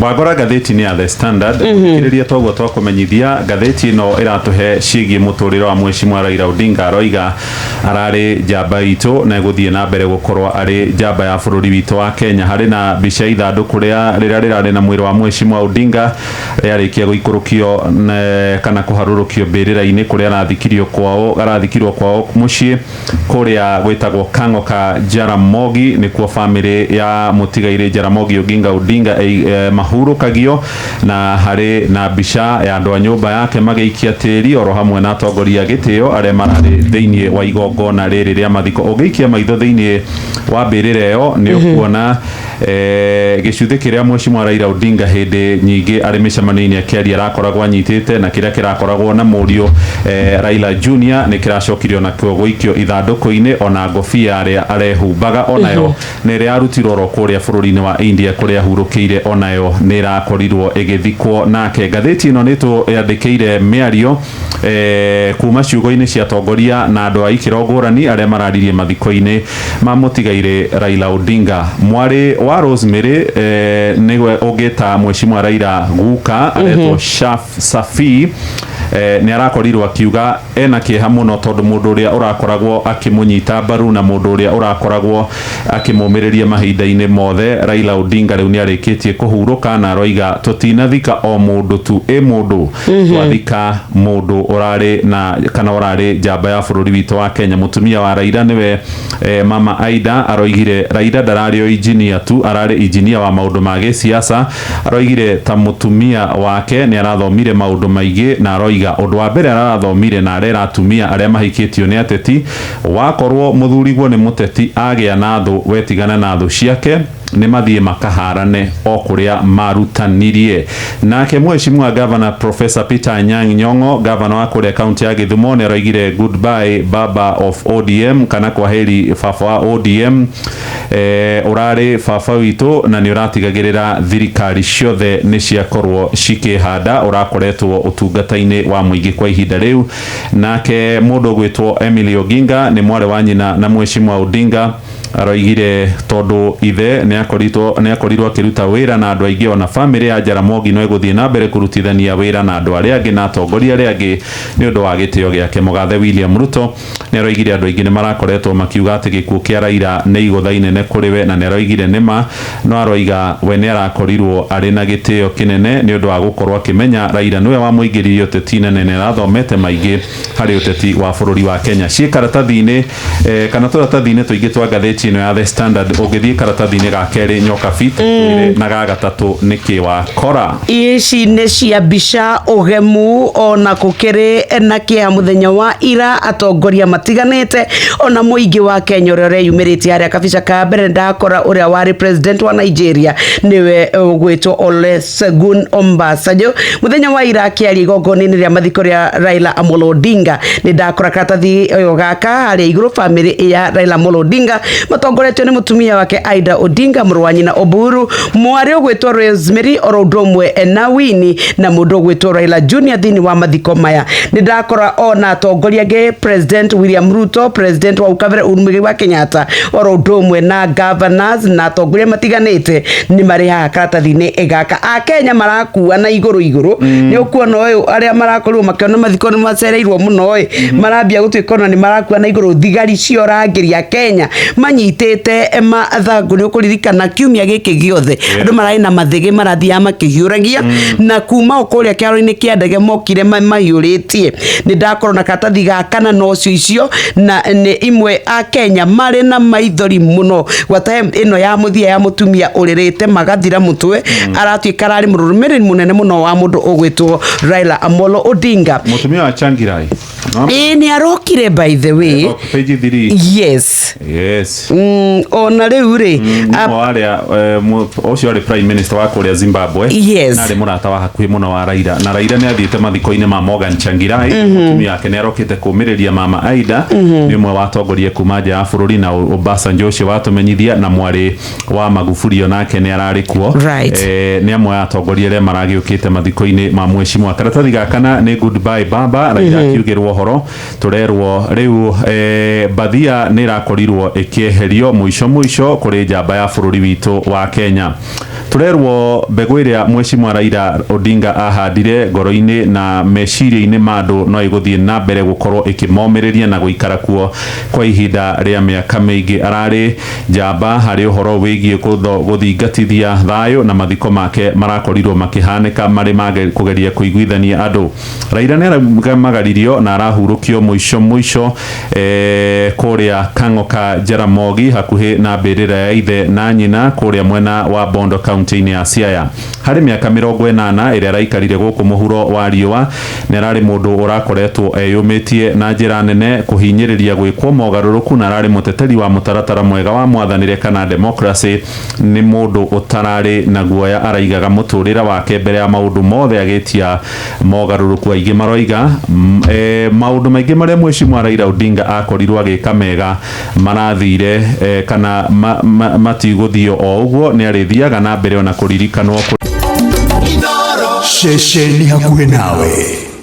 Wangora ngathĩti-inĩ ya The Standard, mũthikĩrĩria, toguo twakũmenyithia, ngathĩti ĩno ĩratũhe ciĩgiĩ mũtũrĩre wa Mheshimiwa Raila Odinga. Aroiga ararĩ njamba itũ na egũthiĩ na mbere gũkorwo arĩ njamba ya bũrũri witũ wa Kenya. Harĩ na mbica ya ithandũkũ rĩa rĩrĩa rĩrarĩ na mwĩrĩ wa Mheshimiwa Odinga rĩarĩkia gũikũrũkio kana kũharũrũkio mbĩrĩra-inĩ kũrĩa arathikirio kwao, arathikirwo kwao mũciĩ kũrĩa gwĩtagwo Kang'o ka Jaramogi, nĩkuo bamĩrĩ ya mũtigairĩ Jaramogi Oginga Odinga mahurũkagio. Na harĩ na mbica ya andũ a nyũmba yake magĩikia tĩri oro hamwe na atongoria a gĩtĩo arĩa mararĩ thĩinĩ wa igongona rĩrĩ rĩa mathiko. Ũngĩikia maitho thĩinĩ wa mbĩrĩra ĩyo, nĩ ũkuona gĩcuthĩ kĩrĩa Mheshimiwa Raila Odinga hĩndĩ nyingĩ arĩ mĩcemanio-inĩ akĩaria arakoragwo anyitĩte, na kĩrĩa kĩrakoragwo na mũriũ Raila Junior nĩ kĩracokirio nakĩo gũikio ithandũkũ-inĩ. Ona ngobia arĩa arehumbaga onayo nĩ ĩrĩa yarutirwo oro kũrĩa bũrũri-inĩ wa India kũrĩa ahurũkĩire, onayo nĩ ĩrakorirwo ĩgĩthikwo nake. Ngathĩti ĩno nĩ tũyandĩkĩire mĩario kuma ciugo-inĩ cia atongoria na andũ a ikĩro ngũrani arĩa mararirie mathiko-inĩ ma mũtigairĩ Raila Odinga. Mwarĩ wa Rosemary, nĩwe ũngĩta Mheshimiwa Raila guka, aretwo Shaf Safi, nĩ arakorirwo akiuga ena kĩeha mũno tondũ mũndũ ũrĩa ũrakoragwo akĩmũnyita mbaru na mũndũ ũrĩa ũrakoragwo akĩmũmĩrĩria mahinda-inĩ mothe, Raila Odinga, rĩu nĩ arĩkĩtie kũhurũka. Na aroiga tũtinathika o mũndũ tu, ĩ mũndũ twathika mũndũ ũrarĩ na kana ũrarĩ njamba ya bũrũri witũ wa Kenya. Mũtumia wa Raila, nĩwe mama Aida, aroigire Raila ndararĩ o engineer tu, ararĩ engineer wa maũndũ ma gĩsiasa. Aroigire ta mũtumia wake nĩ arathomire maũndũ maingĩ, na aroiga ũndũ wa mbere arathomire na arera atumia arĩa mahikĩtio nĩ ateti, wakorwo mũthuriguo nĩ mũteti, agĩa na thũ, wetigana na thũ ciake, nĩ mathiĩ makaharane o kũrĩa marutanirie. Nake Mheshimiwa Governor Professor Peter Anyang' Nyong'o, governor wa kũrĩa kaunti ya Gĩthumo, nĩ aroigire goodbye baba of ODM, kana kwaheri baba wa ODM. Ũrarĩ baba witũ na nĩ ũratigagĩrĩra thirikari ciothe nĩ ciakorwo cikĩhanda, ũrakoretwo ũtungata-inĩ wa mũingĩ kwa ihinda rĩu. Nake mũndũ ũgwĩtwo Emily Oginga, nĩ mwarĩ wa nyina na Mheshimiwa Odinga, aroigire tondũ ithe nĩ akorirwo akĩruta wĩra na andũ aingĩ, ona bamĩrĩ ya Jaramogi no ĩgũthiĩ na mbere kũrutithania wĩra na andũ arĩa angĩ na atongoria arĩa angĩ nĩ ũndũ wa gĩtĩo gĩake. Mũgathe William Ruto nĩ aroigire andũ aingĩ nĩ marakoretwo makiuga atĩ gĩkuũ kĩa Raila nĩ igũtha inene kũrĩ we, na nĩ aroigire nĩ ma, no aroiga we nĩ arakorirwo arĩ na gĩtĩo kĩnene nĩ ũndũ wa gũkorwo akĩmenya Raila nĩwe wamũingĩririe ũteti-inĩ na nĩ arathomete maingĩ harĩ ũteti wa bũrũri wa Kenya. Ciĩ karatathi-inĩ kana tũratathi-inĩ tũingĩ twa ngathĩti ĩno ya The Standard. Ũngĩthiĩ karatathi-inĩ ga kerĩ, nyoka fit na ga gatatũ, nĩkĩ wakora. Ici nĩ cia mbica ũgemu. Ona gũkĩrĩ na kĩeha, mũthenya wa ira atongoria matiganĩte ona mũingĩ wa Kenya ũrĩa ũreyumĩrĩtie harĩa kabica ka mbere, ndakora ũrĩa warĩ president wa Nigeria, nĩwe ũgwĩtwo Olusegun Obasanjo, mũthenya wa ira akĩaria igongona-inĩ rĩa mathiko rĩa Raila Amolo Odinga. Nĩ ndakora karatathi ũyũ gaka harĩa igũrũ, bamĩrĩ ya Raila Amolo Odinga matongoretio nĩ mũtumia wake Aida Odinga, mũrũ wa nyina Oburu, mwarĩ ũgwĩtwo Rosemary, oro ũndũ ũmwe na Winnie, na mũndũ ũgwĩtwo Raila Junior thĩinĩ wa mathiko maya. Nĩ ndakora ona atongoria angĩ, President William Ruto, President wa kabere Uhuru Muigai wa Kenyatta, oro ũndũ ũmwe na governors na atongoria matiganĩte nĩ marĩ haha karatathi-inĩ gaka. Akenya marakua na igũrũ igũrũ, nĩ ũkuona ũyũ arĩa marakorirwo makĩona mathiko nĩ macereirwo mũno ĩ, marambia gũtuĩka ona nĩ marakua na igũrũ. Thigari cia ũrangĩri a Kenya manyitĩte mathangũ. Nĩ ũkũririkana kiumia gĩkĩ gĩothe andũ mararĩ na mathĩgĩ, marathiaga makĩhiũragia na kuma o kũrĩa kĩharo-inĩ kĩa ndege mokire mahiũrĩtie. Nĩ ndakorwo na karatathi ga kana na ũcio icio na nĩ imwe a Kenya marĩ na maithori mũno, gwata ĩno ya mũthia ya mũtumia ũrĩrĩte magathira mũtwe, aratuĩka ararĩ mũrũmĩrĩri mũnene mũno wa mũndũ ũgwĩtwo Raila Amolo Odinga. Mũtumia wa Changirai. No? Ĩĩ, nĩ arokire, by the way. Page 3. Yes. Yes. Ona rĩu rĩ Mũmwe wa arĩa ũcio arĩ prime minister wa kũrĩa Zimbabwe. Yes. Na arĩ mũrata wa hakuhĩ mũno wa Raila, na Raila nĩ athiĩte mathiko-inĩ ma Morgan Changirai. Mũtumia wake nĩ arokĩte kũmĩrĩria mama Aida. Nĩ ũmwe wa atongoria kuma nja ya bũrũri, na Obasanjo ũcio watũmenyithia, na mwarĩ wa Magufuli onake nĩ ararĩ kuo. Nĩ amwe a atongoria arĩa maragĩũkĩte mathiko-inĩ ma mheshimiwa. Karatathi ga kana nĩ goodbye baba, Raila akiugĩrwo. mohoro tũrerwo rĩu mbathia nĩ ĩrakorirwo ĩkĩeherio mũico mũico kũrĩ njamba ya bũrũri witũ wa Kenya. Tũrerwo mbegũ ĩrĩa Mheshimiwa Raila Odinga ahandire ngoro-inĩ na meciria-inĩ ma andũ no ĩgũthiĩ na mbere gũkorwo ĩkĩmomĩrĩria na gũikara kuo kwa ihinda rĩa mĩaka mĩingĩ. Ararĩ njamba harĩ ũhoro wĩgiĩ gũthingatithia thayũ na mathiko make marakorirwo makĩhanĩka marĩ ma kũgeria kũiguithania andũ. Raila nĩ aragamagaririo na arahurũkio mũico mũico kũrĩa Kang'oka Jaramogi hakuhĩ na mbĩrĩra ya ithe na nyina kũrĩa mwena wa Bondo kaunti-inĩ ya Siaya. Harĩ mĩaka 80 ĩrĩa araikarire gũkũ mũhuro wa riũa, nĩ ararĩ mũndũ ũrakoretwo eyũmĩtie na njĩra nene kũhinyĩrĩria gwĩkwo mogarũrũku na ararĩ mũteteri wa mũtaratara mwega wa mwathanĩre kana democracy. Nĩ mũndũ ũtararĩ na guoya, araigaga mũtũrĩre wake mbere ya maũndũ mothe agĩtia mogarũrũku. Aingĩ maroiga maũndũ maingĩ marĩa Mheshimiwa Raila Odinga akorirwo agĩka mega marathire kana matigũthio o ũguo, nĩ arĩthiaga na mbere ona kũririkanwo. Ceceni hakuhĩ nawe.